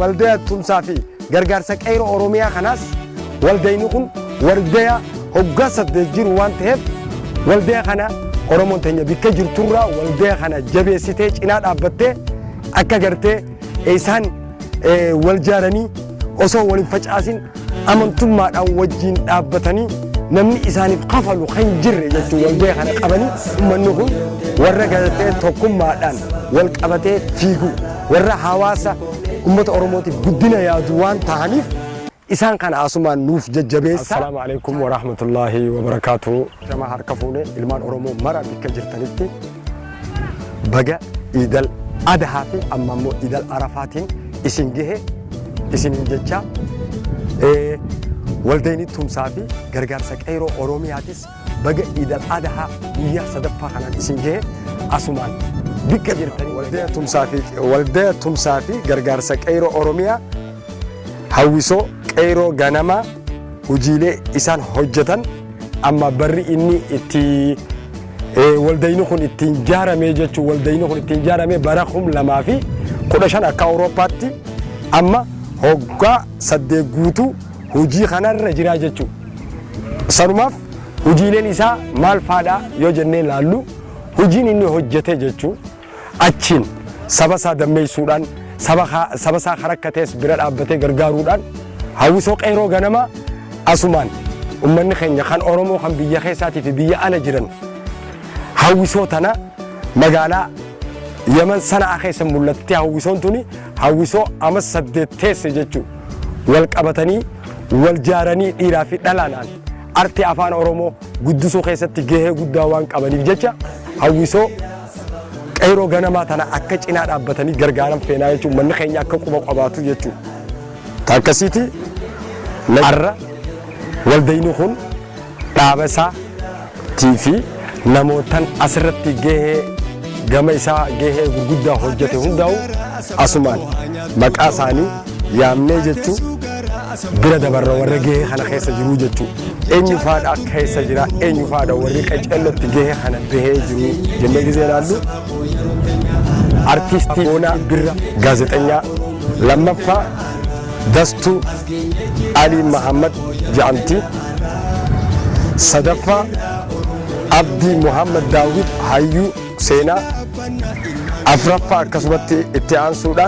Waldaya tumsaa fi gargaarsa qeyroo Oromiyaa kanaas waldayni kun waldaya hoggaa 8 jiru waan ta'eef waldaya kana Oromoon teenya bikka jirturraa waldaya kana jabeessitee cinaa dhaabbattee akka gartee isaan wal jaaranii osoo wal hin facaasin amantummaadhaan wajjiin dhaabbatanii namni isaaniif kafalu kan jirre jechuun waldaya kana qabanii ummanni kun warra gartee tokkummaadhaan wal qabatee fiigu warra hawaasa ummata Oromootiif guddina yaadu waan tahaniif isaan kana asumaan nuuf jajjabeessa. Assalaamu alaikum wa rahmatullahi wa barakaatuh. Shama harka fuune ilmaan Oromoo mara bikka jirtanitti baga Iidal Adhaa fi amma immoo Iidal Arafaatiin isin gahe isiniin jecha waldayni tumsaa fi gargaarsa qeyroo Oromiyaatis baga Iidal Adhaa guyyaa sadaffaa kanaan isin gahe asumaan bikka jirtanii waldaya tumsaa fi gargaarsa qeyroo Oromiyaa hawwisoo qeyroo ganamaa hojiilee isaan hojjetan amma barri inni itti waldayni kun ittiin jaaramee jechuun waldayni kun ittiin jaaramee bara 2015 akka Awurooppaatti amma hoggaa 8 guutuu hojii kanarra jiraa jechuudha. Sanumaaf hojiileen isaa maal faadhaa yoo jennee laallu hojiin inni hojjete jechuun achiin saba isaa dammeessuudhaan saba isaa harakkatees bira dhaabbatee gargaaruudhaan hawwisoo qeeroo ganamaa asumaan ummanni keenya kan Oromoo kan biyya keessaatii fi biyya ala jiran hawwisoo tana magaalaa Yaman Sana'aa keessa mul'attee hawwisoon tuni hawwisoo ama 8 teesse jechuu wal qabatanii wal jaaranii dhiiraa fi dhalaanaan artii afaan Oromoo guddisuu keessatti gahee guddaa waan qabaniif jecha hawwisoo qeyroo ganamaa tana akka cinaa dhaabbatanii gargaaran feenaa jechuun manni keenya akka quba qabaatu jechuudha. Akkasiiti har'a waldayni kun dhaaba isaa fi namootan asirratti gahee gama isaa gahee gurguddaa hojjete hundaa'u asumaan maqaa isaanii yaamnee jechuu bira dabarra warra gahee kana keessa jiru jechuu eenyu faadha keessa jira eenyu faadha warri qaceellotti gahee kana bahee jiru jennee gisee ilaallu artistii Boonaa Birra gaazexeessaa lammaffaa Dastuu Alii Mahammad jedhamti sadaffaa Abdii Muhammad Daawit hayyuu seenaa afraffaa akkasumatti itti aansuudhaan